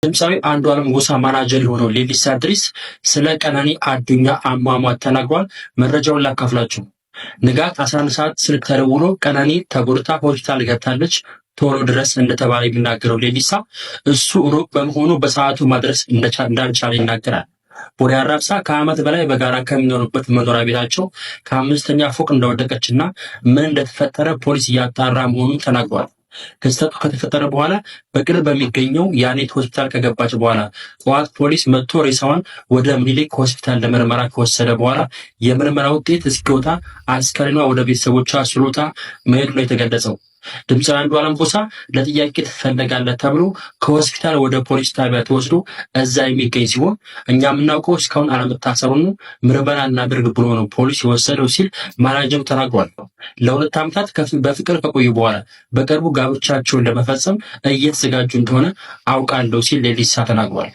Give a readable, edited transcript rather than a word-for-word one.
ድምፃዊ አንዱዓለም ጎሳ ማናጀር የሆነው ሌሊሳ ድሪስ ስለ ቀነኒ አዱኛ አሟሟት ተናግሯል። መረጃውን ላካፍላችሁ። ንጋት 11 ሰዓት ስልክ ተደውሎ ቀነኒ ተጎድታ ሆስፒታል ገብታለች ቶሎ ድረስ እንደተባለ የሚናገረው ሌሊሳ እሱ ሩቅ በመሆኑ በሰዓቱ ማድረስ እንዳልቻለ ይናገራል። ቦሌ አራብሳ ከዓመት በላይ በጋራ ከሚኖሩበት መኖሪያ ቤታቸው ከአምስተኛ ፎቅ እንደወደቀችና ምን እንደተፈጠረ ፖሊስ እያጣራ መሆኑን ተናግሯል። ክስተቱ ከተፈጠረ በኋላ በቅርብ በሚገኘው ያኔት ሆስፒታል ከገባች በኋላ ጠዋት ፖሊስ መጥቶ ሬሳዋን ወደ ምኒልክ ሆስፒታል ለምርመራ ከወሰደ በኋላ የምርመራ ውጤት እስኪወጣ አስከሬኗ ወደ ቤተሰቦቿ ሱሉልታ መሄዱ ነው የተገለጸው። ድምፃዊ አንዱዓለም ጎሳ ለጥያቄ ትፈለጋለህ ተብሎ ከሆስፒታል ወደ ፖሊስ ጣቢያ ተወስዶ እዛ የሚገኝ ሲሆን እኛ የምናውቀው እስካሁን አለመታሰሩን ምርመራ እናድርግ ብሎ ነው ፖሊስ የወሰደው ሲል ማናጀሩ ተናግሯል። ለ2 ዓመታት በፍቅር ከቆዩ በኋላ በቅርቡ ጋብቻቸውን ለመፈጸም እየተዘጋጁ እንደሆነ አውቃለሁ ሲል ሌሊሳ ተናግሯል።